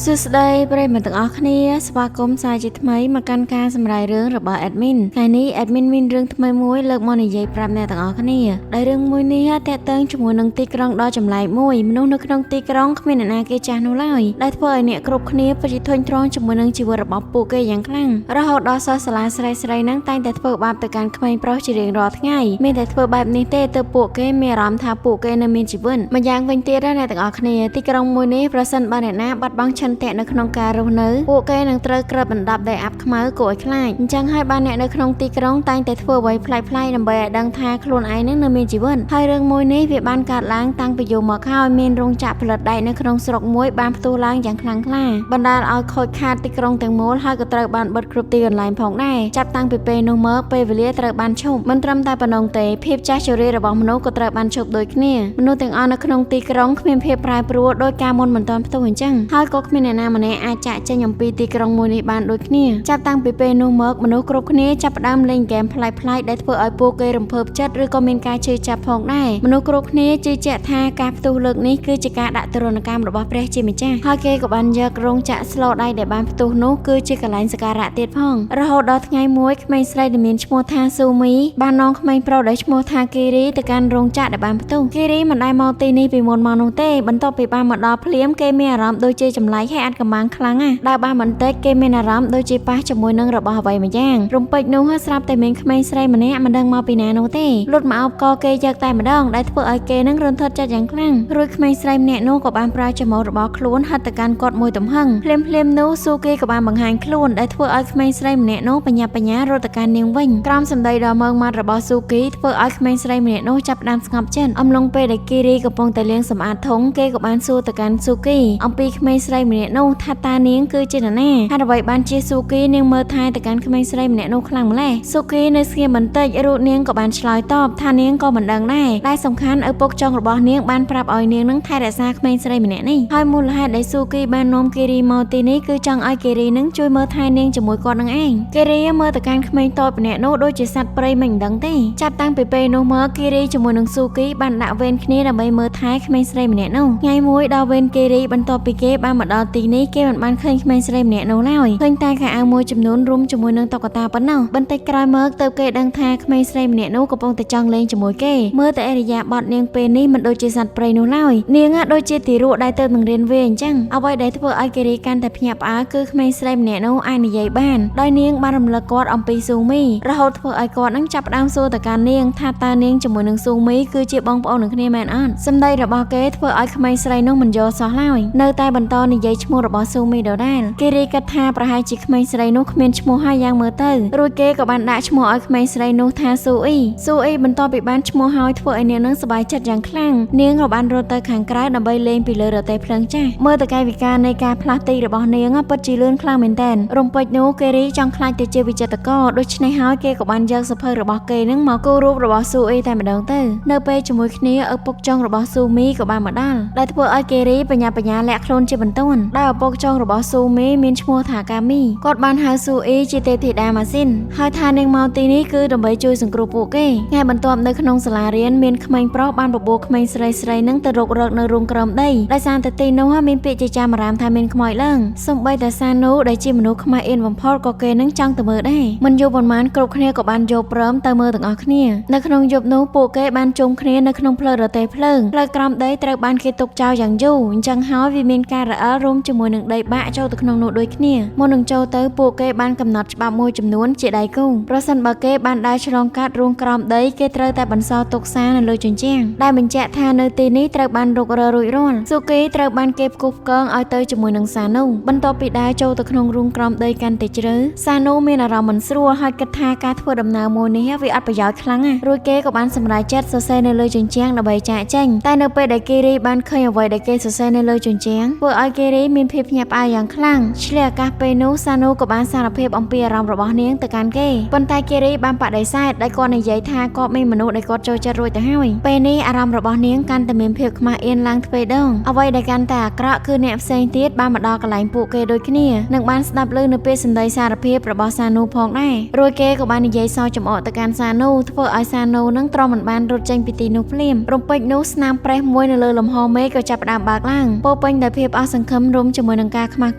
សួស្តីប្រិយមិត្តទាំងអស់គ្នាស្វាគមន៍សាជាថ្មីមកកាន់ការសម្រាយរឿងរបស់ admin ថ្ងៃនេះ admin មានរឿងថ្មីមួយលើកមកនិយាយប្រាប់អ្នកទាំងអស់គ្នាដោយរឿងមួយនេះតាក់ទងជាមួយនឹងទីក្រុងដ៏ចម្លែកមួយមនុស្សនៅក្នុងទីក្រុងគ្មានអ្នកណាគេចាស់នោះឡើយដែលធ្វើឲ្យអ្នកគ្រប់គ្នាពិតជាធុញទ្រាន់ជាមួយនឹងជីវិតរបស់ពួកគេយ៉ាងខ្លាំងរហូតដល់សិស្សសាលាស្រីស្រីហ្នឹងតែងតែធ្វើបាបទៅកាន់ក្មេងប្រុសជារៀងរាល់ថ្ងៃមានតែធ្វើបែបនេះទេទើបពួកគេមានអារម្មណ៍ថាពួកគេនៅមានជីវិតម្យ៉ាងវិញទៀតណាអ្នកទាំងអស់គ្នាទីក្រុងមួយនេះប្រសិនបើអ្នកណាបាត់បង់ឆន្ទៈនៅក្នុងការរស់នៅពួកគេនឹងត្រូវគ្របដណ្ដប់ដោយអាប់ខ្មៅគួរឲ្យខ្លាចអញ្ចឹងហើយបានអ្នកនៅក្នុងទីក្រុងតែងតែធ្វើអ្វីប្លែកៗដើម្បីឲ្យដឹងថាខ្លួនឯងនឹងនៅមានជីវិតហើយរឿងមួយនេះវាបានកើតឡើងតាំងពីយូរមកហើយមានរោងចក្រផលិតដែកនៅក្នុងស្រុកមួយបានផ្ទុះឡើងយ៉ាងខ្លាំងក្លាបណ្ដាលឲ្យខូចខាតទីក្រុងទាំងមូលហើយក៏ត្រូវបានបិទគ្រប់ទីកន្លែងផងដែរចាប់តាំងពីពេលនោះមកពេលវេលាត្រូវបានឈប់មិនត្រឹមតែប៉ុណ្ណឹងទេភាពចាស់ជរារបស់មនុស្សក៏ត្រូវបានឈប់ដូចគ្នាមនុស្សទាំងអស់នៅក្នុងទីក្រុងគ្មានភាពប្រែប្រួលដោយការមុនមិនទាន់ផ្ទុះអញ្ចឹងហើយក៏គ្មានអ្នកណាម្នាក់អាចចាក់ចេញអំពីទីក្រុងមួយនេះបានដូចគ្នាចាប់តាំងពីពេលនោះមកមនុស្សគ្រប់គ្នាចាប់ផ្ដើមលេងហ្គេមប្លែកៗដែលធ្វើឲ្យពួកគេរំភើបចិត្តឬក៏មានការឈឺចាប់ផងដែរមនុស្សគ្រប់គ្នាជឿជាក់ថាការផ្ទុះលើកនេះគឺជាការដាក់ទរណកម្មរបស់ព្រះជាម្ចាស់ហើយគេក៏បានយករោងចក្រស្លដៃដែលបានផ្ទុះនោះគឺជាកន្លែងសក្ការៈទៀតផងរហូតដល់ថ្ងៃមួយក្មេងស្រីដែលមានឈ្មោះថាស៊ូមីបាននាំក្មេងប្រុសដែលឈ្មោះថាគីរីទៅកាន់រោងចក្រដែលបានផ្ទុះគីរីមិនដែលមកទីនេះពីមុនមកនោះទេបន្ទាប់ពីបានមកដល់ភ្លាមគេមានអារម្មណ៍ដូចជាចម្លែកហើយអាចកំបាំងខ្លាំងណាស់ដើរបានបន្តិចគេមានអារម្មណ៍ដូចជាប៉ះជាមួយនឹងរបស់អ្វីមួយយ៉ាងរំពេចនោះស្រាប់តែមានក្មេងស្រីម្នាក់មិនដឹងមកពីណានោះទេលុតមកអោបកគេយកតែម្ដងដែលធ្វើឲ្យគេនឹងរន្ធត់ចិត្តយ៉ាងខ្លាំងរួចក្មេងស្រីម្នាក់នោះក៏បានប្រើច្មោះរបស់ខ្លួនហិតទៅកាន់គាត់មួយទំហឹងភ្លាមភ្លាមនោះស៊ូគេក៏បានបង្ហាញខ្លួនដែលធ្វើឲ្យក្មេងស្រីម្នាក់នោះបញ្ញាបញ្ញារត់ទៅកាន់នាងវិញក្រោមសម្ដីដ៏ម៉ឺងម៉ាត់របស់ស៊ូគីធ្វើឲ្យក្មេងស្រីម្នាក់នោះចាប់ផ្ដើមស្ងប់ចិត្តអំឡុងពេលដែលគីរីកំពុងតែលាងសម្អាតធុងគេក៏បានសួរទៅកាន់ស៊ូគីអំពីក្មេងស្រីម្នាក់នោះថាតានាងគឺជានរណាហេតុអ្វីបានជាស៊ូគីនាងមើលថែទៅកាន់ក្មេងស្រីម្នាក់នោះខ្លាំងម្ល៉េះស៊ូគីនៅស្ងៀមបន្តិចរួចនាងក៏បានឆ្លើយតបថានាងក៏មិនដឹងដែរដែលសំខាន់ឪពុកចុងរបស់នាងបានប្រាប់ឲ្យនាងនឹងថែរក្សាក្មេងស្រីម្នាក់នេះហើយមូលហេតុដែលស៊ូគីបាននាំគីរីមកទីនេះគឺចង់ឲ្យគីរីនឹងជួយមើលថែនាងជាមួយគាត់នឹងឯងគីរីមើលទៅកាន់ក្មេងតូចម្នាក់នោះដូចជាសត្វព្រៃមិនដឹងទេចាប់តាំងពីពេលនោះមកគីរីជាមួយនឹងស៊ូគីបានដាក់វេនគ្នាដើម្បីមើលថែក្មេងស្រីម្នាក់នោះថ្ងៃមួយដល់វេនគីរីបន្ទាប់ពីគេបានមកដល់ទីនេះគេមិនបានឃើញក្មេងស្រីម្នាក់នោះឡើយឃើញតែខោអាវមួយចំនួនរួមជាមួយនឹងតុក្កតាប៉ុណ្ណោះបន្តិចក្រោយមកទៅគេដឹងថាក្មេងស្រីម្នាក់នោះកំពុងតែចង់លេងជាមួយគេមើលតែអរិយាបថនាងពេលនេះមិនដូចជាសត្វព្រៃនោះឡើយនាងដូចជាទារកដែលទៅនឹងរៀនវាអញ្ចឹងអ្វីដែលធ្វើឲ្យគិរីកាន់តែភ្ញាក់ផ្អើលគឺក្មេងស្រីម្នាក់នោះអាចនិយាយបានដោយនាងបានរំលឹកគាត់អំពីស៊ូមីរហូតធ្វើឲ្យគាត់នឹងចាប់ផ្ដើមសួរទៅកាន់នាងថាតើនាងជាមួយនឹងស៊ូមីគឺជាបងប្អូននឹងគ្នាមែនអត់សម្ដីរបស់គេធ្វើឲ្យក្មេងស្រីនោះមិនយល់សោះឡើយនៅតែបន្តនិយាយឈ្មោះរបស់ស៊ូមីដដែលគេរីគិតថាប្រហែលជាក្មេងស្រីនោះគ្មានឈ្មោះហើយយ៉ាងមើលទៅរួចគេក៏បានដាក់ឈ្មោះឲ្យក្មេងស្រីនោះថាស៊ូអ៊ីស៊ូអ៊ីបន្ទាប់ពីបានឈ្មោះហើយធ្វើឲ្យនាងនឹងសប្បាយចិត្តយ៉ាងខ្លាំងនាងក៏បានរត់ទៅខាងក្រៅដើម្បីលេងពីលើរទេះភ្លើងចាស់មើលទៅកាយវិការនៃការផ្លាស់ទីរបស់នាងពិតជាលឿនខ្លាំងមែនទែនរំពេចនោះគេរីចង់ខ្លាចទៅជាវិចិត្រករដូច្នេះហើយគេក៏បានយកសភៅរបស់គេនឹងមកគូរូបរបស់ស៊ូអ៊ីតែម្ដងទៅនៅពេលជាមួយគ្នាឪពុកចុងរបស់ស៊ូមីក៏បានមកដល់ដែលធ្វើឲ្យគេរីបញ្ញាបញ្ញាលាក់ខ្លួនជាបន្ទាន់ដោយឪពុកចុងរបស់ស៊ូមីមានឈ្មោះថាកាមីគាត់បានហៅស៊ូអ៊ីជាទេពធីតាម៉ាស៊ីនហើយថានាងមកទីនេះគឺដើម្បីជួយសង្គ្រោះពួកគេថ្ងៃបន្ទាប់នៅក្នុងសាលារៀនមានក្មេងប្រុសបានបបួលក្មេងស្រីស្រីនឹងទៅរករកនៅរូងក្រោមដីដោយសារតែទីនោះមានពាក្យជាចាមរាមថាមានខ្មោចឡើងសូម្បីតែសានូដែលជាមនុស្សខ្មាស់អៀនបំផុតក៏គេនឹងចង់ទៅមើលដែរមិនយូរប៉ុន្មានគ្រប់គ្នាក៏បានយកព្រមទៅមើលទាំងអស់គ្នានៅក្នុងយប់នោះពួកគេបានជុំគ្នានៅក្នុងផ្លូវរទេះភ្លើងផ្លូវក្រោមដីត្រូវបានគេទុកចោលយ៉ាងយូរអញ្ចឹងហើយវាមានការរអិលរួមជាមួយនឹងដីបាក់ចូលទៅក្នុងនោះដូចគ្នាមុននឹងចូលទៅពួកគេបានកំណត់ច្បាប់មួយចំនួនជាដៃគូប្រសិនបើគេបានដើរឆ្លងកាត់រូងក្រោមដីគេត្រូវតែបន្សល់ទុកសារនៅលើជញ្ជាំងដែលបញ្ជាក់ថានៅទីនេះត្រូវបានរុករករួចរាល់ស៊ូគីត្រូវបានគេផ្គូផ្គងឲ្យទៅជាមួយនឹងសានូបន្ទាប់ពីដើរចូលទៅក្នុងរូងក្រោមដីកាន់តែជ្រៅសានូមានអារម្មណ៍មិនស្រួលហើយគិតថាការធ្វើដំណើរមួយនេះវាអត់ប្រយោជន៍ខ្លាំងណាស់រួចគេក៏បានសម្រេចចិត្តសរសេរនៅលើជញ្ជាំងដើម្បីចាកចេញតែនៅពេលដែលគីរីបានឃើញអ្វីដែលគេសរសេរនៅលើជញ្ជាំងធ្វើឲ្យគីរីមានភាពភ្ញាក់ផ្អើលយ៉ាងខ្លាំងឆ្លៀតឱកាសពេលនោះសានូក៏បានសារភាពអំពីអារម្មណ៍របស់នាងទៅកាន់គេប៉ុន្តែគីរីបានបដិសេធដោយគាត់និយាយថាគាត់មានមនុស្សដែលគាត់ចូលចិត្តរួចទៅហើយពេលនេះអារម្មណ៍របស់នាងកាន់តែមានភាពខ្មាស់អៀនឡើងទ្វេដងអ្វីដែលកាន់តែអាក្រក់គឺអ្នកផ្សេងទៀតបានមកដល់កន្លែងពួកគេដូចគ្នានិងបានស្ដាប់ឮនៅពេលសម្ដីសារភាពរបស់សានូផងដែររួចគេក៏បាននិយាយសើចំអកទៅកាន់សានូធ្វើឲ្យសានូនឹងទ្រាំមិនបានរត់ចេញពីទីនោះភ្លាមរំពេចនោះស្នាមប្រេះមួយនៅលើលំហមេឃក៏ចាប់ផ្ដើមបើកឡើងពោពេញដោយភាពអស់សង្ឃឹម មរួមជាមួយនឹងការខ្មាស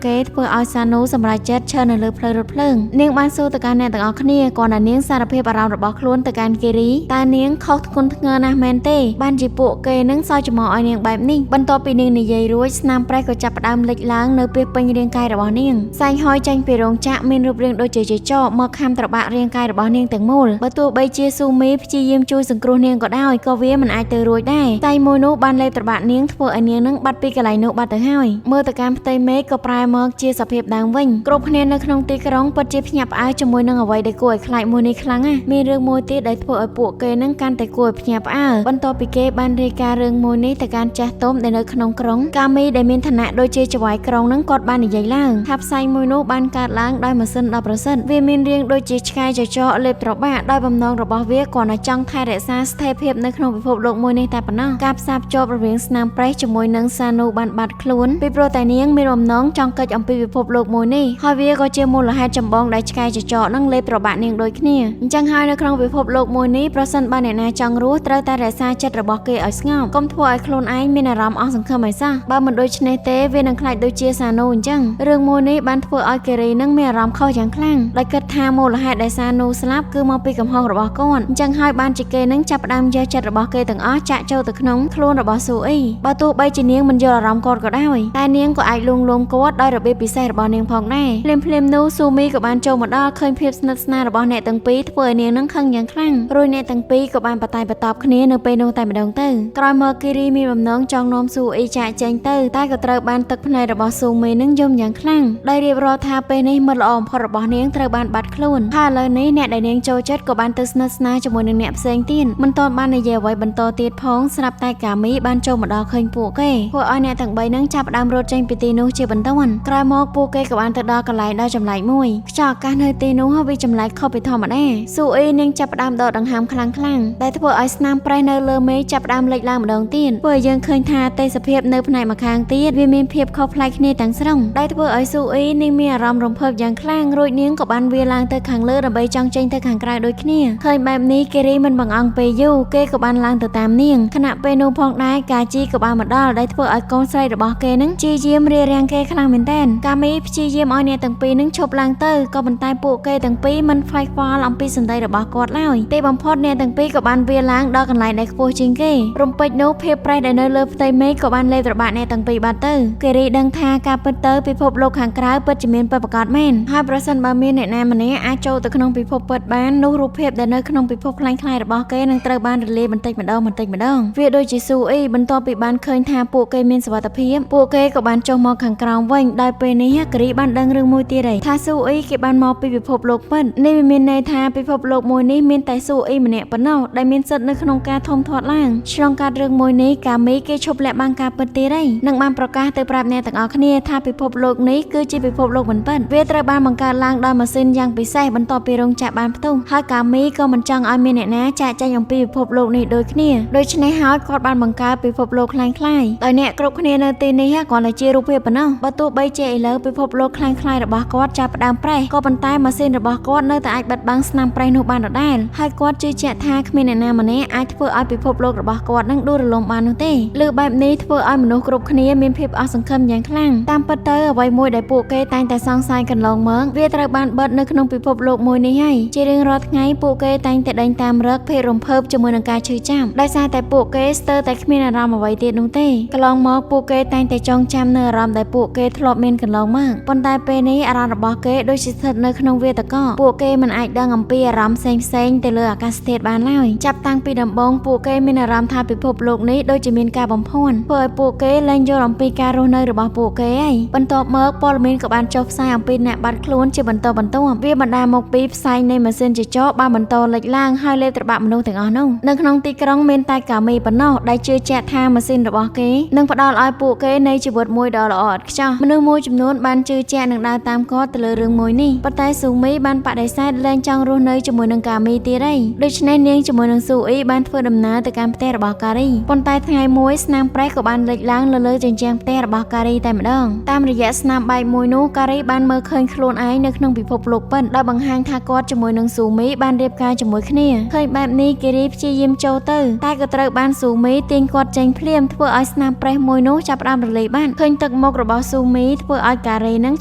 ់គេធ្វើឲ្យសានូសម្រេចចិត្តឈរនៅលើផ្លូវរថភ្លើងនាងបានសួរទៅកាន់អ្នកទាំងអស់គ្នាគាត់ថានាងសារភាពអារម្មណ៍របស់ខ្លួនទៅកាន់គិរីតើនាងខុសធ្ងន់ធ្ងរណាស់មែនទេបានជាពួកគេនឹងសើចច្រមុះឲ្យនាងបែបនេះបន្ទាប់ពីនាងនិយាយរួចស្នាមប្រេះក៏ចាប់ផ្ដើមលេចឡើងនៅពាសពេញរាងកាយរបស់នាងផ្សែងហយចេញពីរោងចក្រមានរូបរាងដូចជាចចកមកខាំត្របាក់រាងកាយរបស់នាងទាំងមូលបើទោះបីជាស៊ូមីព្យាយាមជួយសង្គ្រោះនាងក៏ដោយក៏វាមិនអាចទៅរួចដែរតែមួយនោះបានលេបត្របាក់នាងធ្វើឲ្យនាងនឹងបាត់ពីកន្លែងនោះបាត់ទៅហើយមើលទៅកាន់ផ្ទៃមេឃក៏ប្រែមកជាសភាពដើមវិញគ្រប់គ្នានៅក្នុងទីក្រុងពិតជាភ្ញាក់ផ្អើលជាមួយនឹងអ្វីដែលគួរឲ្យខ្លាចមួយនេះខ្លាំងណាស់មានរឿងមួយទៀតដែលធ្វើឲ្យពួកគេនឹងកាន់តែគួរឲ្យភ្ញាក់ផ្អើលបន្ទាប់ពីគេបានរាយការណ៍រឿងមួយនេះទៅកាន់ចាស់ទុំដែលនៅក្នុងក្រុងកាមីដែលមានឋានៈដូចជាចៅហ្វាយក្រុងនឹងគាត់បាននិយាយឡើងថាផ្សែងមួយនោះបានកើតឡើងដោយម៉ាស៊ីនដ៏ប្រសិទ្ធវាមានរាងដូចជាឆ្កែចចកលេបត្របាក់ដោយបំណងរបស់វាគ្រាន់តែចង់ថែរក្សាស្ថិរភាពនៅក្នុងពិភពលោកមួយនេះតែប៉ុណ្ណោះការផ្សារភ្ជាប់រវាងស្នាមប្រេះជាមួយនឹងសានូបានបាត់ខ្លួនពីព្រោះតែនាងមានបំណងចង់គេចអំពីពិភពលោកមួយនេះហើយវាក៏ជាមូលហេតុចម្បងដែលឆ្កែចចកនឹងលេបត្របាក់នាងដូចគ្នាអញ្ចឹងហើយនៅក្នុងពិភពលោកមួយនេះប្រសិនបើអ្នកណាចង់រស់ត្រូវតែរក្សាចិត្តរបស់គេឲ្យស្ងប់កុំធ្វើឲ្យខ្លួនឯងមានអារម្មណ៍អស់សង្ឃឹមឲ្យសោះបើមិនដូច្នេះទេវានឹងខ្លាចដូចជាសានូអញ្ចឹងរឿងមួយនេះបានធ្វើឲ្យគិរីនឹងមានអារម្មណ៍ខុសយ៉ាងខ្លាំងដោយគិតថាមូលហេតុដែលសានូស្លាប់គឺមកពីកំហុសរបស់គាត់អញ្ចឹងហើយបានជាគេនឹងចាប់ផ្ដើមយកចិត្តរបស់គេទាំងអស់ចាក់ចូលទៅក្នុងខ្លួនរបស់ស៊ូអ៊ីបើទោះបីជានាងមិនយល់អារម្មណ៍គាត់ក៏ដោយតែនាងក៏អាចលួងលោមគាត់ដោយរបៀបពិសេសរបស់នាងផងដែរភ្លាមៗនោះស៊ូមីក៏បានចូលមកដល់ឃើញភាពស្និទ្ធស្នាលរបស់អ្នកទាំងពីរធ្វើឲ្យនាងនឹងខឹងយ៉ាងខ្លាំងរួចអ្នកទាំងពីរក៏បានបតែបតបគ្នានៅពេលនោះតែម្ដងទៅក្រោយមកគិរីមានបំណងចង់នាំស៊ូអ៊ីចាកចេញទៅតែក៏ត្រូវបានទឹកភ្នែករបស់ស៊ូមីនឹងយំយ៉ាងខ្លាំងដោយរៀបរាប់ថាពេលនេះមិត្តល្អបំផុតរបស់នាងត្រូវបានបាត់ខ្លួនហើយឥឡូវនេះអ្នកដែលនាងចូលចិត្តក៏បានទៅស្និទ្ធស្នាលជាមួយនឹងអ្នកផ្សេងទៀតមិនទាន់បាននិយាយអ្វីបន្តទៀតផងស្រាប់តែកាមីបានចូលមកដល់ឃើញពួកគេធ្វើឲ្យអ្នកទាំងបីនឹងចាប់ផ្ដើមរត់ចេញពីទីនោះជាបន្ទាន់ក្រោយមកពួកគេក៏បានទៅដល់កន្លែងដ៏ចម្លែកមួយខ្យល់អាកាសនៅទីនោះវាចម្លែកខុសពីធម្មតាស៊ូអ៊ីនាងចាប់ផ្ដើមដកដង្ហើមខ្លាំងៗដែលធ្វើឲ្យស្នាមប្រេះនៅលើមេឃចាប់ផ្ដើមលេចឡើងម្ដងទៀតធ្វើឲ្យយើងឃើញថាទេសភាពនៅផ្នែកម្ខាងទៀតវាមានភាពខុសប្លែកគ្នាទាំងស្រុងដែលធ្វើឲ្យស៊ូអ៊ីនាងមានអារម្មណ៍រំភើបយ៉ាងខ្លាំងរួចនាងក៏បានវាឡើងទៅខាងលើដើម្បីចង់ចេញទៅខាងក្រៅដូចគ្នាឃើញបែបនេះគិរីមិនបង្អង់ពេលយូរគេក៏បានឡើងទៅតាមនាងខណៈពេលនោះផងដែរកាជីក៏បានមកដល់ដែលធ្វើឲ្យកូនស្រីរបស់គេនឹងព្យាយាមរារាំងគេខ្លាំងមែនទែនកាមីព្យាយាមឲ្យអ្នកទាំងពីរនឹងឈប់ឡើងទៅក៏ប៉ុន្តែពួកគេទាំងពីរមិនខ្វាយខ្វល់អំពីសម្ដីរបស់គាត់ឡើយទីបំផុតអ្នកទាំងពីរក៏បានវាឡើងដល់កន្លែងដែលខ្ពស់ជាងគេរំពេចនោះភាពប្រេះដែលនៅលើផ្ទៃមេឃក៏បានលេបត្របាក់អ្នកទាំងពីរបាត់ទៅគិរីដឹងថាការពិតទៅពិភពលោកខាងក្រៅពិតជាមានពិតប្រាកដមែនហើយប្រសិនបើមានអ្នកណាម្នាក់អាចចូលទៅក្នុងពិភពពិតបាននោះរូបភាពដែលនៅក្នុងពិភពคล้ายៗរបស់គេនឹងត្រូវបានរលាយបន្តិចម្ដងបន្តិចម្ដងវាដូចជាស៊ូអ៊ីបន្ទាប់ពីបានឃើញថាពួកគេមានសុវត្ថិភាពពួកគេក៏បានចុះមកខាងក្រោមវិញដោយពេលនេះគិរីបានដឹងរឿងមួយទៀតហើយថាស៊ូអ៊ីគេបានមកពីពិភពលោកពិតនេះវាមានន័យថាពិភពលោកមួយនេះមានតែស៊ូអ៊ីម្នាក់ប៉ុណ្ណោះដែលមានសិទ្ធិនៅក្នុងការធំធាត់ឡើងឆ្លងកាត់រឿងមួយនេះកាមីគេឈប់លាក់បាំងការពិតទៀតហើយនឹងបានប្រកាសទៅប្រាប់អ្នកទាំងអស់គ្នាថាពិភពលោកនេះគឺជាពិភពលោកមិនពិតវាត្រូវបានបង្កើតឡើងដោយម៉ាស៊ីនយ៉ាងពិសេសបន្ទាប់ពីរោងចក្របានផ្ទុះហើយកាមីក៏មិនចង់ឲ្យមានអ្នកណាចាកចេញអំពីពិភពលោកនេះដូចគ្នាដូច្នេះហើយគាត់បានបង្កើតពិភពលោកคล้ายៗដោយអ្នកគ្រប់គ្នានៅទីនេះគ្រាន់តែជារូបភាពប៉ុណ្ណោះបើទោះបីជាឥឡូវពិភពលោកคล้ายៗរបស់គាត់ចាប់ផ្ដើមប្រេះក៏ប៉ុន្តែម៉ាស៊ីនរបស់គាត់នៅតែអាចបិទបាំងស្នាមប្រេះនោះបានដដែលហើយគាត់ជឿជាក់ថាគ្មានអ្នកណាម្នាក់អាចធ្វើឲ្យពិភពលោករបស់គាត់នឹងដួលរលំបាននោះទេលើបែបនេះធ្វើឲ្យមនុស្សគ្រប់គ្នាមានភាពអស់សង្ឃឹមយ៉ាងខ្លាំងតាមពិតទៅអ្វីមួយដែលពួកគេតែងតែសង្ស័យកន្លងមកវាត្រូវបានបិទនៅក្នុងពិភពលោកមួយនេះហើយជារៀងរាល់ថ្ងៃពួកគេតែងតែដេញតាមរកភាពរំភើបជាមួយនឹងការឈឺចាប់ដោយសារតែពួកគេស្ទើរតែគ្មានអារម្មណ៍អ្វីទៀតនោះទេកន្លងមកពួកគេតែងតែចងចាំនៅអារម្មណ៍ដែលពួកគេធ្លាប់មានកន្លងមកប៉ុន្តែពេលនេះអារម្មណ៍របស់គេដូចជាស្ថិតនៅក្នុងវាលកពួកគេមិនអាចដឹងអំពីអារម្មណ៍ផ្សេងៗទៅលើអាកាសធាតុបានឡើយចាប់តាំងពីដំបូងពួកគេមានអារម្មណ៍ថាពិភពលោកនេះដូចជាមានការបំភាន់ធ្វើឲ្យពួកគេលែងយល់អំពីការរស់នៅរបស់ពួកគេហើយបន្ទាប់មកព័ត៌មានក៏បានចុះផ្សាយអំពីអ្នកបាត់ខ្លួនជាបន្តបន្ទាប់វាបណ្ដាលមកពីផ្សែងនៃម៉ាស៊ីនចចកបានបន្តលេចឡើងហើយលេបត្របាក់មនុស្សទាំងអស់នោះនៅក្នុងទីក្រុងមានតែកាមីប៉ុណ្ណោះដែលជឿជាក់ថាម៉ាស៊ីនរបស់គេនឹងផ្ដល់ឲ្យពួកគេនៃជីវិតមួយដ៏ល្អឥតខ្ចោះមនុស្សមួយចំនួនបានជឿជាក់និងដើរតាមគាត់ទៅលើរឿងមួយនេះប៉ុន្តែស៊ូមីបានបដិសេធលែងចង់រស់នៅជាមួយនឹងកាមីទៀតហើយដូច្នេះនាងជាមួយនឹងស៊ូអ៊ីបានធ្វើដំណើរទៅកាន់ផ្ទះរបស់ការីប៉ុន្តែថ្ងៃមួយស្នាមប្រេះក៏បានលេចឡើងលើជញ្ជាំងផ្ទះរបស់ការីតែម្ដងតាមរយៈស្នាមបែកមួយនោះការីបានមើលឃើញខ្លួនឯងនៅក្នុងពិភពលោកពិតដោយបង្ហាញថាគាត់ជាមួយនឹងស៊ូមីបានរៀបការជាមួយគ្នាឃើញបែបនេះគិរីព្យាយាមចូលទៅតែក៏ត្រូវបានស៊ូមីទាញគាត់ចេញភ្លាមធ្វើឲ្យស្នាមប្រេះមួយនោះចាប់ផ្ដើមរលាយបានឃើញ ទឹកមុខរបស់ស៊ូមីធ្វើឲ្យការ៉េនឹង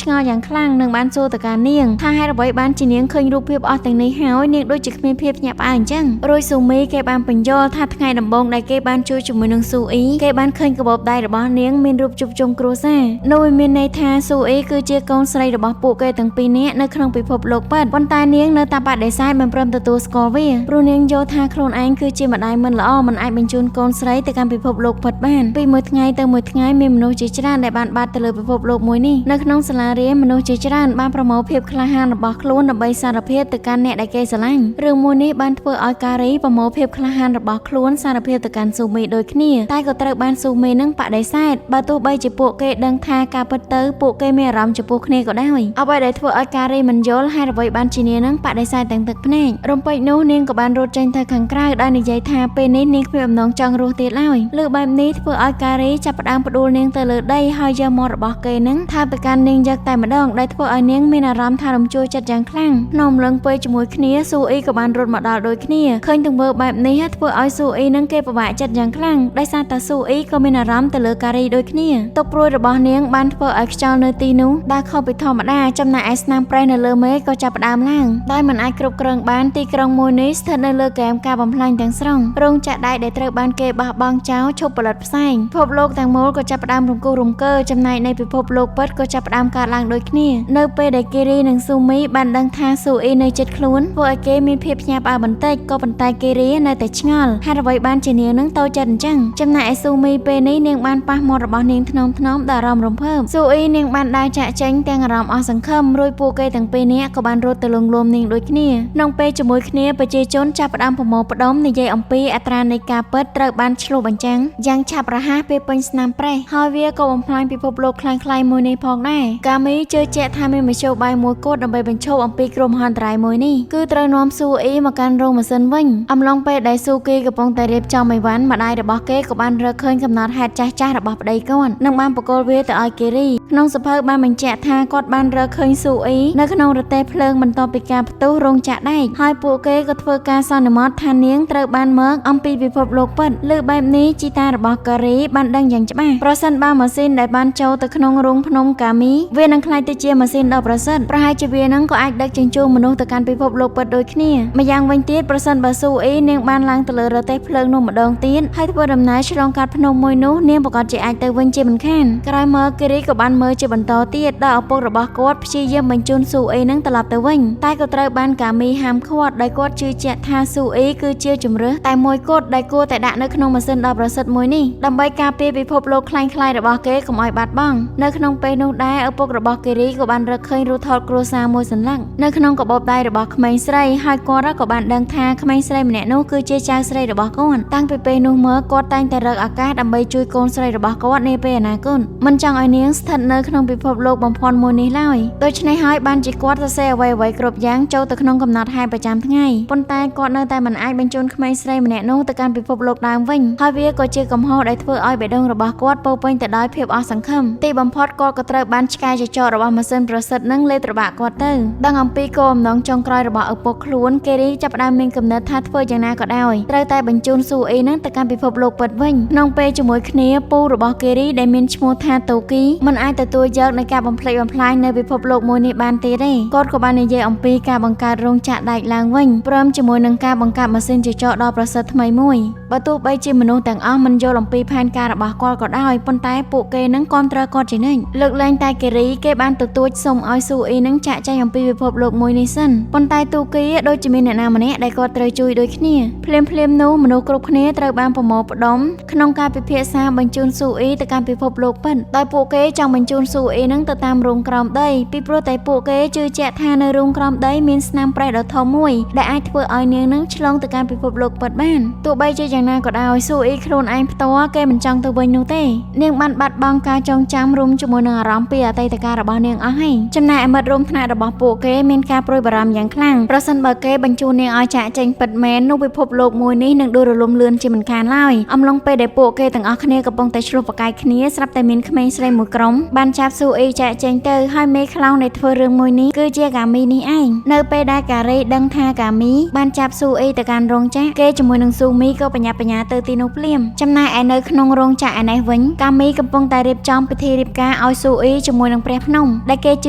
ឆ្ងល់យ៉ាងខ្លាំងនិងបានសួរទៅកាន់នាងថាហេតុអ្វីបានជានាងឃើញរូបភាពអស់ទាំងនេះហើយនាងដូចជាគ្មានភាពភ្ញាក់ផ្អើលអញ្ចឹងរួចស៊ូមីគេបានបញ្យល់ថាថ្ងៃដំបូងដែលគេបានជួយជាមួយនឹងស៊ូអ៊ីគេបានឃើញកាបូបដៃរបស់នាងមានរូបជួបជុំគ្រួសារនោះវាមានន័យថាស៊ូអ៊ីគឺជាកូនស្រីរបស់ពួកគេទាំងពីរនាក់នៅក្នុងពិភពលោកពិតប៉ុន្តែនាងនៅតែបដិសេធមិនព្រមទទួលស្គាល់វាព្រោះនាងយល់ថាខ្លួនឯងគឺជាម្ដាយមិនល្អមិនអាចបញ្ជូនកូនស្រីទៅកាន់ពិភពលោកពិតបានពីមួយថ្ងៃទៅមួយថ្ងៃមានមនុស្សជាច្រើនដែលបានបាត់ទៅលើពិភពលោកមួយនេះនៅក្នុងសាលារៀនមនុស្សជាច្រើនបានប្រមូលភាពក្លាហានរបស់ខ្លួនដើម្បីសារភាពទៅកាន់អ្នកដែលគេស្រឡាញ់រឿងមួយនេះបានធ្វើឲ្យការីប្រមូលភាពក្លាហានរបស់ខ្លួនសារភាពទៅកាន់ស៊ូមីដូចគ្នាតែក៏ត្រូវបានស៊ូមីនឹងបដិសេធបើទោះបីជាពួកគេដឹងថាការពិតទៅពួកគេមានអារម្មណ៍ចំពោះគ្នាក៏ដោយអ្វីដែលធ្វើឲ្យការីមិនយល់ហេតុអ្វីបានជានាងនឹងបដិសេធទាំងទឹកភ្នែករំពេចនោះនាងក៏បានរត់ចេញទៅខាងក្រៅដោយនិយាយថាពេលនេះនាងគ្មានអំណងចង់រស់ទៀតឡើយលើបែបនេះធ្វើឲ្យការីចាប់ផ្ដើមផ្ដួលនាងទៅលើដីហើយយកមាត់របស់គេនឹងថើបទៅកាន់នាងយកតែម្ដងដែលធ្វើឲ្យនាងមានអារម្មណ៍ថារំជួលចិត្តយ៉ាងខ្លាំងក្នុងអំឡុងពេលជាមួយគ្នាស៊ូអ៊ីក៏បានរត់មកដល់ដូចគ្នាឃើញទង្វើបែបនេះធ្វើឲ្យស៊ូអ៊ីនឹងគេពិបាកចិត្តយ៉ាងខ្លាំងដោយសារតែស៊ូអ៊ីក៏មានអារម្មណ៍ទៅលើការីដូចគ្នាទុកព្រួយរបស់នាងបានធ្វើឲ្យខ្យល់នៅទីនោះដើរខុសពីធម្មតាចំណែកឯស្នាមប្រេះនៅលើមេឃក៏ចាប់ផ្ដើមឡើងដោយមិនអាចគ្រប់គ្រងបានទីក្រុងមួយនេះស្ថិតនៅលើគែមការបំផ្លាញទាំងស្រុងរោងចក្រដែកដែលត្រូវបានគេបោះបង់ចោលឈប់ផលិតផ្សែងពិភពលោកទាំងមូលក៏ចាប់ផ្ដើមរង្គោះរង្គើចំណែកនៃពិភពលោកពិតក៏ចាប់ផ្ដើមកើតឡើងដូចគ្នានៅពេលដែលគិរីនិងស៊ូមីបានដឹងថាស៊ូអ៊ីនៅជិតខ្លួនធ្វើឲ្យគេមានភាពភ្ញាក់ផ្អើលបន្តិចក៏ប៉ុន្តែគិរីនៅតែឆ្ងល់ហេតុអ្វីបានជានាងនឹងតូចចិត្តអញ្ចឹងចំណែកឯស៊ូមីពេលនេះនាងបានប៉ះមាត់របស់នាងថ្នមថ្នមដល់អារម្មណ៍រំភើបស៊ូអ៊ីនាងបានដើរចាក់ចេញទាំងអារម្មណ៍អស់សង្ឃឹមរួចពួកគេទាំងពីរនាក់ក៏បានរត់ទៅលងលោមនាងដូចគ្នាក្នុងពេលជាមួយគ្នាប្រជាជនចាប់ផ្ដើមប្រមូលផ្ដុំនិយាយអំពីអត្រានៃការពិតត្រូវបានឆ្លុះបញ្ចាំងយ៉ាងឆាប់រហ័សពេលពេញស្នាមប្រេះហើយវាក៏បំផ្លាញពិភពលោកคล้ายៗមួយនេះផងដែរកាមីជឿជាក់ថាមានមធ្យោបាយមួយគត់ដើម្បីបញ្ឈប់អំពីគ្រោះមហន្តរាយមួយនេះគឺត្រូវនាំស៊ូអ៊ីមកកាន់រោងម៉ាស៊ីនវិញអំឡុងពេលដែលស៊ូគីកំពុងតែរៀបចំអីវ៉ាន់ម្ដាយរបស់គេក៏បានរកឃើញកំណត់ហេតុចាស់ៗរបស់ប្តីគាត់និងបានប្រគល់វាទៅឲ្យគិរីក្នុងសភៅបានបញ្ជាក់ថាគាត់បានរកឃើញស៊ូអ៊ីនៅក្នុងរទេះភ្លើងបន្ទាប់ពីការផ្ទុះរោងចក្រដែកហើយពួកគេក៏ធ្វើការសន្មតថានាងត្រូវបានមកអំពីពិភពលោកពិតលើបែបនេះជីតារបស់ការីបានដឹងយ៉ាងច្បាស់ប្រសិនបើម៉ាស៊ីនដែលបានចូលទៅក្នុងរោងភ្នំកាមីវានឹងក្លាយទៅជាម៉ាស៊ីនដ៏ប្រសិទ្ធប្រហែលជាវានឹងក៏អាចដឹកជញ្ជូនមនុស្សទៅកាន់ពិភពលោកពិតដូចគ្នាម្យ៉ាងវិញទៀតប្រសិនបើស៊ូអ៊ីនាងបានឡើងទៅលើរទេះភ្លើងនោះម្ដងទៀតហើយធ្វើដំណើរឆ្លងកាត់ភ្នំមួយនោះនាងប្រាកដជាអាចទៅវិញជាមិនខានក្រោយមកគិរីក៏បានមើលជាបន្តទៀតដល់ឪពុករបស់គាត់ព្យាយាមបញ្ជូនស៊ូអ៊ីនឹងត្រឡប់ទៅវិញតែក៏ត្រូវបានកាមីហាមឃាត់ដោយគាត់ជឿជាក់ថាស៊ូអ៊ីគឺជាជំរើសតែមួយគត់ដែលគួរតែដាក់នៅក្នុងម៉ាស៊ីនដ៏ប្រសិទ្ធមួយនេះដើម្បីការពារពិភពលោកคล้ายៗរបស់គេកុំឲ្យបាត់បង់នៅក្នុងពេលនោះដែរឪពុករបស់គិរីក៏បានរកឃើញរូបថតគ្រួសារមួយសន្លឹកនៅក្នុងកាបូបដៃរបស់ក្មេងស្រីហើយគាត់ក៏បានដឹងថាក្មេងស្រីម្នាក់នោះគឺជាចៅស្រីរបស់គាត់តាំងពីពេលនោះមកគាត់តែងតែរកឱកាសដើម្បីជួយកូនស្រីរបស់គាត់នាពេលអនាគតមិនចង់ឲ្យនាងស្ថិតនៅក្នុងពិភពលោកបំភាន់មួយនេះឡើយដូច្នេះហើយបានជាគាត់សរសេរអ្វីៗគ្រប់យ៉ាងចូលទៅក្នុងកំណត់ហេតុប្រចាំថ្ងៃប៉ុន្តែគាត់នៅតែមិនអាចបញ្ជូនក្មេងស្រីម្នាក់នោះទៅកាន់ពិភពលោកដើមវិញហើយវាក៏ជាកំហុសដែលធ្វើឲ្យបេះដូងរបស់គាត់ពោពេញទៅដោយភាពអស់សង្ឃឹមទីបំផុតគាត់ក៏ត្រូវបានឆ្កែចចករបស់ម៉ាស៊ីនប្រសិទ្ធនឹងលេបត្របាក់គាត់ទៅដឹងអំពីគោលបំណងចុងក្រោយរបស់ឪពុកខ្លួនគេរីចាប់ផ្ដើមមានគំនិតថាធ្វើយ៉ាងណាក៏ដោយត្រូវតែបញ្ជូនស៊ូអ៊ីនឹងទៅកាន់ពិភពលោកពិតវិញក្នុងពេលជាមួយគ្នាពូរបស់គេរីដែលមានឈ្មោះថាតូគីមិនអាចទទួលយកនៃការបំផ្លិចបំផ្លាញនៅពិភពលោកមួយនេះបានទេគាត់ក៏បាននិយាយអំពីការបង្កើតរោងចក្រដែកឡើងវិញព្រមជាមួយនឹងការបង្កើតម៉ាស៊ីនចចកដ៏ប្រសិទ្ធថ្មីមួយបើទោះបីជាមនុស្សទាំងអស់មិនយល់អំពីផែនការរបស់គាត់ក៏ដោយប៉ុន្តែពួកគេនឹងគាំទ្រគាត់ជានិច្ចលើកលែងតែគិរីគេបានទទូចសុំឲ្យស៊ូអ៊ីនឹងចាក់ចែងអំពីពិភពលោកមួយនេះសិនប៉ុន្តែទូគីដូចជាមានអ្នកណាម្នាក់ដែលគាត់ត្រូវជួយដូចគ្នាភ្លាមៗនោះមនុស្សគ្រប់គ្នាត្រូវបានប្រមូលផ្ដុំក្នុងការពិភាក្សាបញ្ជូនស៊ូអ៊ីទៅកាន់ពិភពលោកពិតដោយពួកគេចង់បញ្ជូនស៊ូអ៊ីនឹងទៅតាមរូងក្រោមដីពីព្រោះតែពួកគេជឿជាក់ថានៅរូងក្រោមដីមានស្នាមប្រេះដ៏ធំមួយដែលអាចធ្វើឲ្យនាងនឹងឆ្លងទៅកាន់ពិភពលោកពិតបានទោះបីជាយ៉ាងណាក៏ដោយស៊ូអ៊ីខ្លួនឯងផ្ទាល់គេមិនចង់ទៅវិញនោះទេនាងបានបាត់បង់ការចងចាំរួមជាមួយនឹងអារម្មណ៍ពីអតីតកាលរបស់នាងអស់ហើយចំណែកឯមិត្តរួមថ្នាក់របស់ពួកគេមានការព្រួយបារម្ភយ៉ាងខ្លាំងប្រសិនបើគេបញ្ជូននាងឲ្យចាក់ចេញពិតមែននោះពិភពលោកមួយនេះនឹងដួលរលំលឿនជាមិនខានឡើយអំឡុងពេលដែលពួកគេទាំងអស់គ្នាកំពុងតែឆ្លោះប្រកែកគ្នាស្រាប់តែមានក្មេងស្រីមួយក្រុមបានចាប់ស៊ូអ៊ីចាក់ចេញទៅហើយមេខ្លោងដែលធ្វើរឿងមួយនេះគឺជាកាមីនេះឯងនៅពេលដែលការីដឹងថាកាមីបានចាប់ស៊ូអ៊ីទៅកាន់រោងចក្រគេជាមួយនឹងស៊ូមីក៏បញ្ញាបញ្ញាទៅទីនោះភ្លាមចំណែកឯនៅក្នុងរោងចក្រឯនេះវិញកាមីកំពុងតែ រៀបចំពិធីរៀបការឲ្យស៊ូអ៊ីជាមួយនឹងព្រះភ្នំដែលគេជ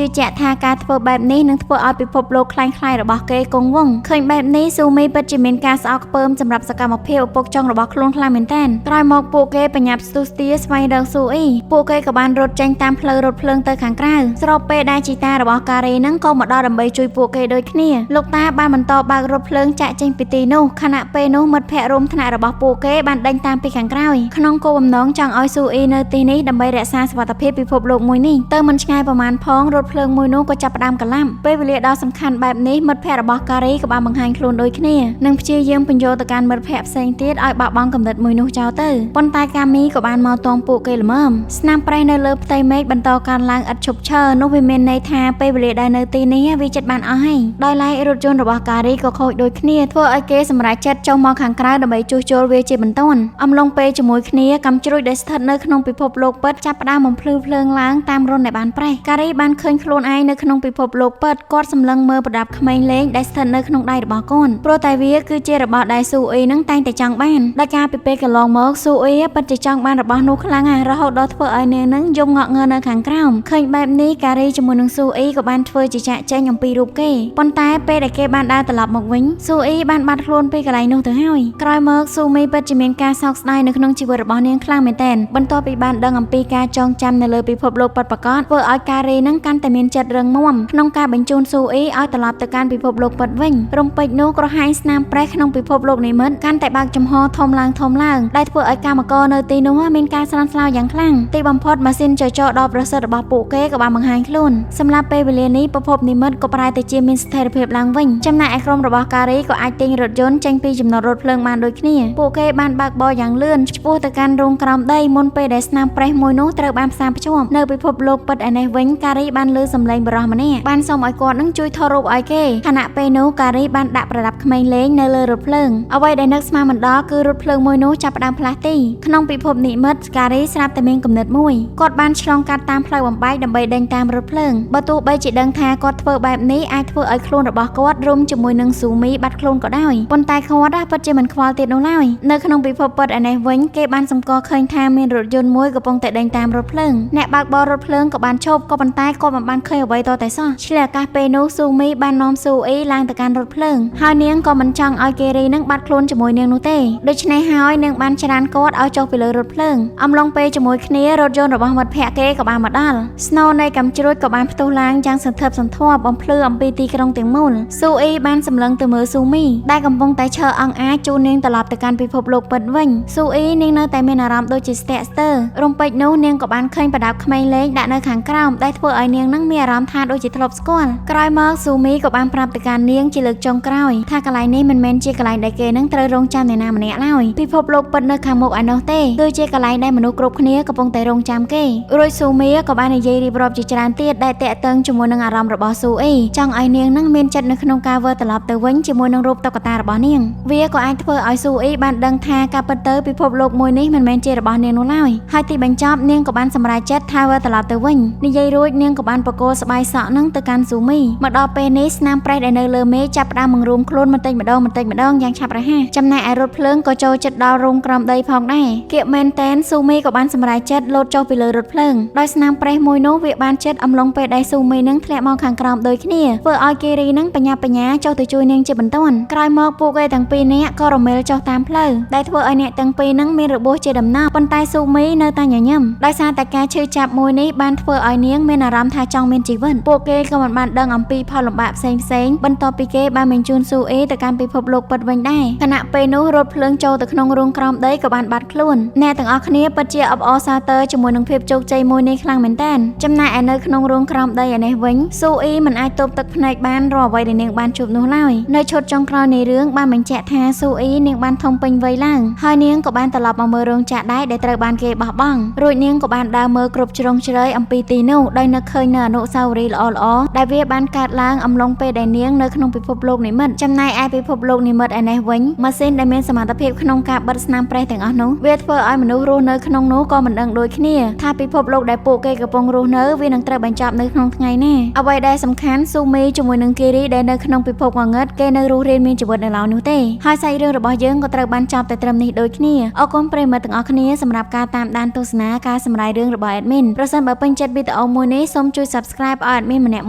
ឿជាក់ថាការធ្វើបែបនេះនឹងធ្វើឲ្យពិភពលោកក្លែងក្លាយរបស់គេគង់វង្សឃើញបែបនេះស៊ូមីពិតជាមានការស្អប់ខ្ពើមសម្រាប់សកម្មភាពឪពុកចុងរបស់ខ្លួនខ្លាំងមែនទែនក្រោយមកពួកគេបញ្ញាប់ស្ទុះស្ទាស្វែងរកស៊ូអ៊ីពួកគេក៏បានរត់ចេញតាមផ្លូវរថភ្លើងទៅខាងក្រៅស្របពេលដែលជីតារបស់ការីនឹងក៏មកដល់ដើម្បីជួយពួកគេដូចគ្នាលោកតាបានបន្តបើករថភ្លើងចាក់ចេញពីទីនោះខណៈពេលនោះមិត្តភ័ក្តិរួមថ្នាក់របស់ពួកគេបានដេញតាមពីខាងក្រោយក្នុងគោលបំណងចង់ឲ្យស៊ូអ៊ីនៅទីនេះដើម្បីរក្សាសុវត្ថិភាពពិភពលោកមួយនេះទៅមិនឆ្ងាយប្រមាណផងរថភ្លើងមួយនោះក៏ចាប់ផ្ដើមកលាប់ពេលវេលាដ៏សំខាន់បែបនេះមិត្តភ័ក្តិរបស់ការីក៏បានបង្ហាញខ្លួនដូចគ្នានិងព្យាយាមពន្យល់ទៅកាន់មិត្តភ័ក្តិផ្សេងទៀតឲ្យបោះបង់គំនិតមួយនោះចោលទៅប៉ុន្តែកាមីក៏បានមកទាំពួកគេល្មមស្នាមប្រេះនៅលើផ្ទៃមេឃបន្តកើនឡើងឥតឈប់ឈរនោះវាមានន័យថាពេលវេលាដែលនៅទីនេះវាជិតបានអស់ហើយដោយឡែករថយន្តរបស់ការីក៏ខូចដូចគ្នាធ្វើឲ្យគេសម្រេចចិត្តចុះមកខាងក្រៅដើម្បីជួសជុលវាជាបន្ទាន់អំឡុងពេលជាមួយគ្នាកាំជ្រួចដែលស្ថិតនៅក្នុងពិភពលោកពិតចាប់ផ្ដើមបំភ្លឺភ្លើងឡើងតាមរន្ធដែលបានប្រេះការីបានឃើញខ្លួនឯងនៅក្នុងពិភពលោកពិតគាត់សម្លឹងមើលប្រដាប់ក្មេងលេងដែលស្ថិតនៅក្នុងដៃរបស់កូនព្រោះតែវាគឺជារបស់ដែលស៊ូអ៊ីនឹងតែងតែចង់បានដោយការពីពេលកន្លងមកស៊ូអ៊ីពិតជាចង់បានរបស់នោះខ្លាំងណាស់រហូតដល់ធ្វើឲ្យនាងនឹងយំងក់ងើនៅខាងក្រោមឃើញបែបនេះការីជាមួយនឹងស៊ូអ៊ីក៏បានធ្វើជាចាក់ចេញអំពីរូបគេប៉ុន្តែពេលដែលគេបានដើរត្រឡប់មកវិញស៊ូអ៊ីបានបាត់ខ្លួនពីកន្លែងនោះទៅហើយក្រោយមកស៊ូមីពិតជាមានការសោកស្ដាយនៅក្នុងជីវិតរបស់នាងខ្លាំងមែនទែនបន្ទាប់ពីបានដឹងអំពីការចងចាំនៅលើពិភពលោកពិតប្រាកដធ្វើឲ្យការីនឹងកាន់តែមានចិត្តរឹងមាំក្នុងការបញ្ជូនស៊ូអ៊ីឲ្យត្រឡប់ទៅកាន់ពិភពលោកពិតវិញរំពេចនោះក្រហាយស្នាមប្រេះក្នុងពិភពលោកនិមិត្តកាន់តែបើកចំហធំឡើងធំឡើងដែលធ្វើឲ្យកម្មករនៅទីនោះមានការស្លន់ស្លោយ៉ាងខ្លាំងទីបំផុតម៉ាស៊ីនចចកដ៏ប្រសិទ្ធរបស់ពួកគេក៏បានបង្ហាញខ្លួនសម្រាប់ពេលវេលានេះពិភពនិមិត្តក៏ប្រែទៅជាមានស្ថិរភាពឡើងវិញចំណែកឯក្រុមរបស់ការីក៏អាចទាញរថយន្តចេញពីចំណតរថភ្លើងបានដូចគ្នាពួកគេបានបើកបរយ៉ាងលឿនឆ្ពោះទៅកាន់រោងក្រោមដីមុនពេលដែលស្នាមប្រេះមួយនោះត្រូវបានផ្សារភ្ជាប់នៅពិភពលោកពិតឯនេះវិញការីបានលើសំឡេងបរិះម្នាក់បានសូមឲ្យគាត់នឹងជួយថតរូបឲ្យគេខណៈពេលនោះការីបានដាក់ប្រដាប់ក្មេងលេងនៅលើរថភ្លើងអ្វីដែលនឹកស្មានមិនដល់គឺរថភ្លើងមួយនោះចាប់ផ្ដើមផ្លាស់ទីក្នុងពិភពនិមិត្តការីស្រាប់តែមានគំនិតមួយគាត់បានឆ្លងកាត់តាមផ្លូវបំបែកដើម្បីដេញតាមរថភ្លើងបើទោះបីជាដឹងថាគាត់ធ្វើបែបនេះអាចធ្វើឲ្យខ្លួនរបស់គាត់រួមជាមួយនឹងស៊ូមីបាត់ខ្លួនក៏ដោយប៉ុន្តែគាត់ពិតជាមិនខ្វល់ទៀតនោះឡើយនៅក្នុងពិភពពិតឯនេះវិញគេបានសម្គាល់ឃើញថាមានរថយន្តមួយកំពុងតែដេញតាមរថភ្លើងអ្នកបើកបររថភ្លើងក៏បានឈប់ក៏ប៉ុន្តែគាត់មិនបានឃើញអ្វីតតែសោះឆ្លៀតឱកាសពេលនោះស៊ូមីបាននាំស៊ូអ៊ីឡើងទៅកាន់រថភ្លើងហើយនាងក៏មិនចង់ឲ្យគេរីនឹងបាត់ខ្លួនជាមួយនាងនោះទេដូច្នេះហើយនាងបានច្រានគាត់ឲ្យចុះពីលើរថភ្លើងអំឡុងពេលជាមួយគ្នារថយន្តរបស់មិត្តភ័ក្តិគេក៏បានមកដល់ស្នូនៃកាំជ្រួចក៏បានផ្ទុះឡើងយ៉ាងសន្ធឹកសន្ធាប់បំភ្លឺអំពីទីក្រុងទាំងមូលស៊ូអ៊ីបានសម្លឹងទៅមើលស៊ូមីដែលកំពុងតែឈរអង្អាចជូននាងត្រឡប់ទៅកាន់ពិភពលោកពិតវិញស៊ូអ៊ីនាងនៅតែមានអារម្មណ៍ដូចជាស្ទាក់ស្ទើររំពេចនោះនាងក៏បានឃើញប្រដាប់ក្មេងលេងដាក់នៅខាងក្រោមដែលធ្វើឲ្យនាងនឹងមានអារម្មណ៍ថាដូចជាធ្លាប់ស្គាល់ក្រោយមកស៊ូមីក៏បានប្រាប់ទៅកាន់នាងជាលើកចុងក្រោយថាកន្លែងនេះមិនមែនជាកន្លែងដែលគេនឹងត្រូវរងចាំអ្នកណាម្នាក់ឡើយពិភពលោកពិតនៅខាងមុខឯណោះទេគឺជាកន្លែងដែលមនុស្សគ្រប់គ្នាកំពុងតែរងចាំគេរួចស៊ូមីក៏បាននិយាយរៀបរាប់ជាច្រើនទៀតដែលតាក់ទងជាមួយនឹងអារម្មណ៍របស់ស៊ូអ៊ីចង់ឲ្យនាងនឹងមានចិត្តនៅក្នុងការវិលត្រឡប់ទៅវិញជាមួយនឹងរូបតុក្កតារបស់នាងវាក៏អាចធ្វើឲ្យស៊ូអ៊ីបានដឹងថាការពិតទៅពិភពលោកមួយនេះមិនមែនជារបស់នាងនោះឡើយហើយទីបញ្ចប់នាងក៏បានសម្រេចចិត្តថាវិលត្រឡប់ទៅវិញនិយាយរួចនាងក៏បានប្រគល់ស្បៃសក់នឹងទៅកាន់ស៊ូមីមកដល់ពេលនេះស្នាមប្រេះដែលនៅលើមេឃចាប់ផ្ដើមបង្រួមខ្លួនបន្តិចម្ដងបន្តិចម្ដងយ៉ាងឆាប់រហ័សចំណែកឯរថភ្លើងក៏ចូលចិត្តដល់រោងក្រោមដីផងដែរគៀកមែនតែនស៊ូមីក៏បានសម្រេចចិត្តលោតចុះពីលើរថភ្លើងដោយស្នាមប្រេះមួយនោះវាបានចិត្តអំឡុងពេលដែលស៊ូមីនឹងធ្លាក់មកខាងក្រោមដូចគ្នាធ្វើឲ្យគេរីនឹងបញ្ញាបញ្ញាចុះទៅជួយនាងជាបន្ទាន់ក្រោយមកពួកគេទាំងពីរនាក់ក៏រមែលចុះតាមផ្លូវដែលធ្វើឲ្យអ្នកទាំងពីរនឹងមានរបួសជាដំណោះប៉ុន្តែស៊ូមីនៅតែញញឹមដោយសារតែការឈឺចាប់មួយនេះបានធ្វើឲ្យនាងមានអារម្មណ៍ថាចង់មានជីវិតពួកគេក៏មិនបានដឹងអំពីផលលំបាកផ្សេងផ្សេងបន្ទាប់ពីគេបានបញ្ជូនស៊ូអេទៅកាន់ពិភពលោកពិតវិញដែរខណៈពេលនោះរថភ្លើងចូលទៅក្នុងរូងក្រោមដីក៏បានបាត់ខ្លួនអ្នកទាំងអស់គ្នាពិតជាអបអរសាទរជាមួយនឹងភាពជោគជ័យមួយនេះខ្លាំងមែនទែនចំណែកឯនៅក្នុងរូងក្រោមដីឯនេះវិញស៊ូអ៊ីមិនអាចទប់ទឹកភ្នែកបានរាល់អ្វីដែលនាងបានជួបនោះឡើយនៅឈុតចុងក្រោយនៃរឿងបានបញ្ជាក់ថាស៊ូអ៊ីនាងបានធំពេញវ័យឡើងហើយនាងក៏បានត្រឡប់មកមើលរោងចក្រដែរដែលត្រូវបានគេបោះបង់រួចនាងក៏បានដើរមើលគ្រប់ជ្រុងជ្រោយអំពីទីនោះដោយនឹកឃើញនៅអនុស្សាវរីយ៍ល្អៗដែលវាបានកើតឡើងអំឡុងពេលដែលនាងនៅក្នុងពិភពលោកនិមិត្តចំណែកឯពិភពលោកនិមិត្តឯនេះវិញម៉ាស៊ីនដែលមានសមត្ថភាពក្នុងការបិទស្នាមប្រេះទាំងអស់នោះវាធ្វើឲ្យមនុស្សរស់នៅក្នុងនោះក៏មិនដឹងដូចគ្នាថាពិភពលោកដែលពួកគេកំពុងរស់នៅវានឹងត្រូវបញ្ចប់នៅក្នុងថ្ងៃណាអ្វីដែលសំខាន់ស៊ូមីជាមួយនឹងគីរីដែលនៅក្នុងពិភពងងឹតគេនៅរស់រានមានជីវិតនៅឡើយនោះទេហើយសាច់រឿងរបស់យើងក៏ត្រូវបានចប់តែត្រឹមនេះដូចគ្នាអរគុណប្រិយមិត្តទាំងអស់គ្នាសម្រាប់ការតាមដានទស្សនា ការសម្រាយរឿងរបស់ admin ប្រសិនបើពេញចិត្តវីដេអូមួយនេះសូមជួយ Subscribe ឲ្យ admin ម្នាក់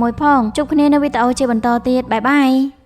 មួយផងជួបគ្នានៅវីដេអូជាបន្តទៀតបាយបាយ។